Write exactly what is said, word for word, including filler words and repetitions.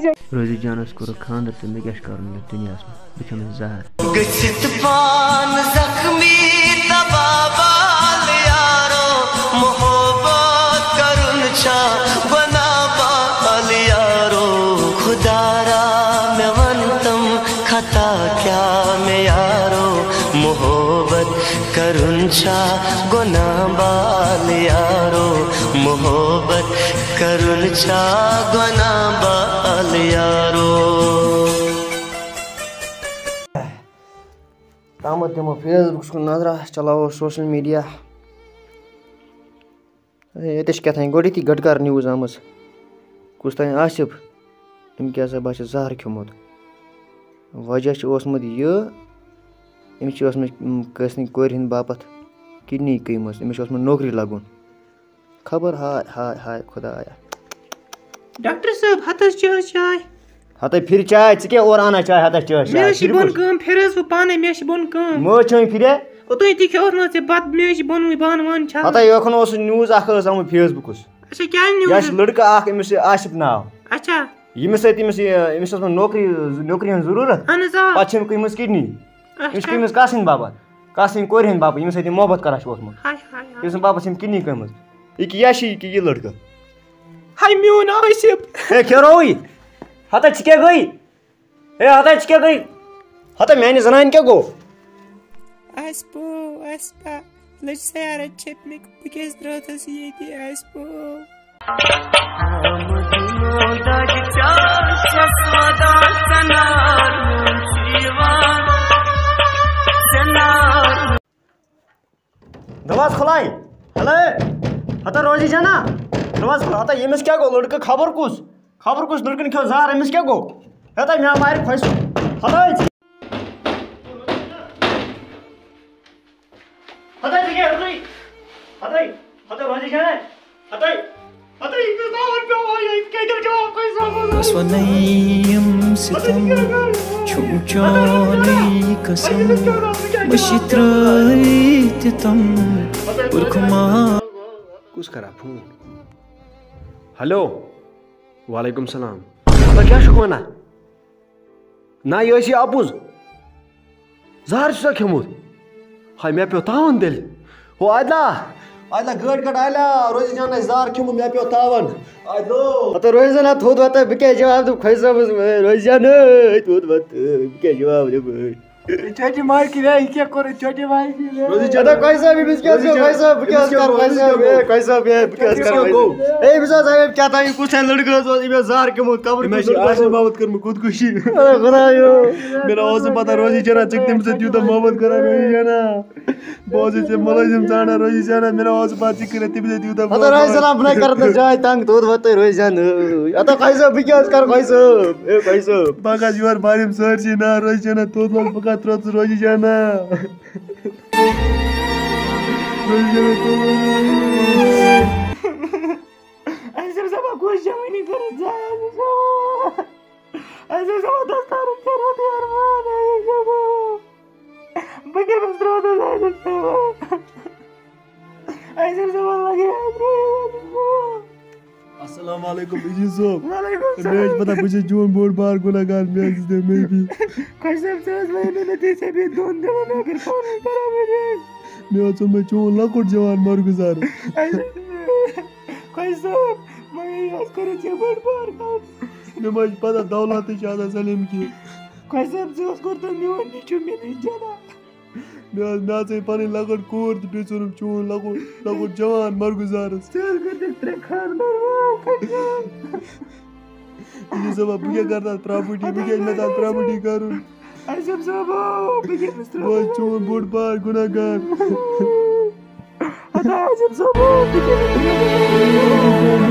کیٛازِ؟ روزی جانس کوٚرُکھ خانٛدر تہٕ مےٚ کیٛاہ چھُ کرُن یہِ دُنیاہس منٛز؟ بہٕ کھٮ۪مہٕ زہر۔ گٔژھِتھ پان زخمی تباہ بال یارو، محبت کرُن چھا گۄناہ بال یارو؟ خدا را مےٚ وَن تم خطا کیٛاہ مےٚ یارو؟ محبت کرُن چھا گۄناہ بال یارو؟ محبت کرُن چھا گۄناہ بال یارو؟ تامَتھ دِمو Facebook کُن نظرہ، چلاوو social media۔ ہے، ییٚتہِ چھِ کیٛاہ تام گۄڈٕنیتھٕے گَٹہٕ کار news آمٕژ۔ کُس تام آصف، أمۍ کیٛاہ سا باسہِ زہر کھیوٚمُت۔ وجہ چھُ اوسمُت یہِ، أمِس چھِ اوسمُت، اُم، کٲنٛسہِ کورِ ہِنٛدِ باپتھ kidney کٔرمٕژ، أمِس چھُ اوسمُت نوکری لَگُن۔ خبر ہاے، ہاے، ہاے خۄدایا۔ ڈاکٹر صٲب، ہتس چاے، چاے۔ ہتے پھر چاے، ژٕ کیٛاہ اورٕ اَنان چاے ہتس چاے؟ مےٚ حظ چھِ چاے؟ بۄن کٲم، پھر حظ بہٕ پانے، مےٚ حظ چھِ بۄن کٲم۔ مٲج چھٲنۍ پھرِ؟ اوٚتانۍ تہِ کھیوٚوُس نہٕ ژےٚ بتہٕ، مےٚ حظ چھِ بۄنوٕے بانہٕ وانہٕ چھلٕنۍ۔ ہتے یوکھن اوس news اکھ ٲس آمٕژ Facebook-س۔ اچھا، کیٛاہ news؟ یہِ چھُ لڑکہٕ اکھ، أمِس چھُ آصف ناو۔ اچھا۔ ییٚمِس سۭتۍ أمِس یہِ، أمِس ٲس نوکری، نوکری ہٕنٛز ضروٗرت۔ اہن حظ، آ۔ پتہٕ چھِ أمۍ کٔرمٕژ kidney۔ اچھا۔ أمِس کٔرمٕژ کَس ہٕنٛدِ باپتھ؟ کَس ہٕنٛدِ کورِ ہٕنٛدِ باپتھ، ییٚمِس سۭتۍ یہِ محبت کران چھُ اوسمُت۔ ہاے، ہاے، ہاے۔ ییٚمہِ سٕنٛدِ باپتھ چھِ أمۍ kidney کٔرمٕژ۔ یہِ کہِ-، یہِ ہا چھِ یہِ کہِ یہِ لڑکہٕ۔ ہاے میون آصف۔ ہے کھیروی، ہتا ژٕ کیٛاہ گٔے؟ ہے ہتا ژٕ کیٛاہ گٔے؟ ہتا میانہِ زنانہِ کیٛاہ گوٚو؟ آصفو، آصفا، لٔج سیارت چھٔپمٕتۍ، بہٕ کیٛازِ درٛٲتھس ییٚتہِ آصفو؟ دروازٕ کھُلاے۔ ہیلو۔ ہتا روزی جانا۔ دروازٕ کھُلاو۔ ہتا ییٚمِس کیٛاہ گوٚو؟ لڑکہٕ خبر کُس؟ خبر کُس لڑکن کھیوٚو زہر؟ أمِس کیٛاہ گوٚو؟ ہتا مےٚ مارِ خۄش۔ ہتا ژٕ۔ ہتا ژٕ کیٛاہ؟ ہتٕے۔ ہتٕے۔ ہتا روزی جانا۔ ہتٕے۔ ہتٕے۔ یہِ کیٛاہ جواب؟ کیٛاہ جواب؟ کیٛاہ جواب؟ بس ونے یِم ستم چھُم چانے قسم، مٔشی ترٲوۍ تہِ تم پُرخما۔ کُس کران فون؟ ہیلو۔ وعلیکم السلام۔ ژٕ کیٛاہ چھُکھ وَنان؟ نہ، یہِ ٲسی اَپُز۔ زہر چھُ سا کھیوٚمُت؟ ہاے، مےٚ پیوٚو تاوَن تیٚلہِ۔ ہو عادلہ، عادلہ، گٲڑۍ کَڑ عادلہ، روزی جان آسہِ زہر کھیوٚمُت، مےٚ پیوٚو تاوَن۔ عادلو۔ ہتہٕ روزی جان، ہا تھوٚد وَتہٕ، بہٕ کیٛاہ جواب دِمہٕ خۄجہِ صٲبَس؟ روزی جان، ہے، تھوٚد وَتہٕ، بہٕ کیٛاہ جواب دِمہٕ؟ چھوٹی ماجہِ کہِ وے، یہِ کیٛاہ کوٚر؟ چھوٹی ماجہِ کہِ وے۔ روزی جان۔ ہتا خۄجہِ صٲب، أمِس کیٛاہ حظ گوٚو؟ خۄجہِ صٲب، بہٕ کیٛاہ حظ کَرٕ؟ خۄجہِ صٲب، ہے، خۄجہِ صٲب، ہے، بہٕ کیٛاہ حظ کَرٕ؟ أمِس کیٛاہ گوٚو؟ ہے، أمِس حظ، ہے، کیٛاہ تام یہِ کُس تام لٔڑکہٕ حظ اوس، أمۍ اوس زہر کھیوٚمُت، قبرٕ أمۍ کیُتھ حظ چھِ لٔڑکہٕ اوس۔ آصف محمد کٔرمٕژ خودکُشی۔ اے خۄدایو۔ مےٚ نہ اوس نہٕ پتہ روزی جانا، ژٕ کٔمِس سۭتۍ یوٗتاہ محبت کران روزی جانا۔ بہٕ اوسُے ژےٚ مُلٲزِم ژھانڈان روزی جانا، مےٚ نہ اوس نہٕ پتہ ژٕ کٔرِتھ تٔمِس سۭتۍ یوٗتاہ ہتا محبت۔ روزی جانا، بہٕ نَے کَرٕ نہٕ جاے تنگ، توٚت وَتَے روزی جانا۔ ہتا خۄجہِ صٲب، بہٕ کیٛاہ حظ کَرٕ خۄجہِ صٲب؟ اے خۄجہِ صٲب۔ بہٕ حظ یورٕ بارِم سٲرسٕے نا روزی جانا، توٚت وَتھ بہٕ کَتھ ترٛٲوژٕ روزی جانا۔ روزی جانا، توٚت وَتھ۔ اَسہِ ٲس دَپان کُس جوٲنی کٔرٕتھ ضایع، اَسہِ ٲس دَپان، اَسہِ ٲس دَپان دَستارَن کَرو تہِ اَرمان، اَسہِ ٲس دَپان، بہٕ کٔمِس ترٛاوٕ تَتھ اَسہِ ٲس دَپان، اَسہِ ٲس دَپان لَگے اَسہِ روزِ اَسہِ ٲس دَپان۔ السلام علیکم عزیز صٲب۔ وعلیکم السلام۔ مےٚ حظ چھِ پَتہ بہٕ چھُس چون بوٚڑ بار گُناہ گار، مےٚ حظ دِژ مےٚ معٲفی۔ خۄجہِ صٲب، ژٕ حظ وَنے مےٚ نہٕ تیٚلہِ ژےٚ بیٚیہِ دۄن دِلَن اگر پانَے برابر یہِ۔ مےٚ حظ ژھُن مےٚ چون لۄکُٹ جوان مَرگُزار۔ اَسہِ خۄجہِ صٲب، مگر یہِ حظ کوٚرُتھ ژےٚ بٔڑ بار غلطی۔ مےٚ ما چھِ پَتہ دولتٕے چھِ آسان سٲلِم کینٛہہ۔ خۄجہِ صٲب، ژےٚ اوس کوٚرمُت میون نیٚچوٗ مےٚ نِش جناب۔ مےٚ حظ، مےٚ حظ ژھٕنۍ پَنٕنۍ لۄکٕٹ کوٗر تہٕ بیٚیہِ ژھٕنُم چون لۄکُٹ، لۄکُٹ جوان مَرگُزارَس۔ ژےٚ حظ کوٚرُتھ ترٛےٚ خانہٕ برباد، خۄجہِ صٲب۔ یہِ چھِ دَپان، بہٕ کیٛاہ کَرٕ تَتھ پراپرٹی، بہٕ کیٛاہ چھِ مےٚ تَتھ پراپرٹی کَرُن؟ اَسہِ حظ صٲب، بہٕ کیٛاہ چھُس بہٕ حظ چون بوٚڑ بار گُناہ گار۔ ہتا عازم صٲب، بہٕ کیٛاہ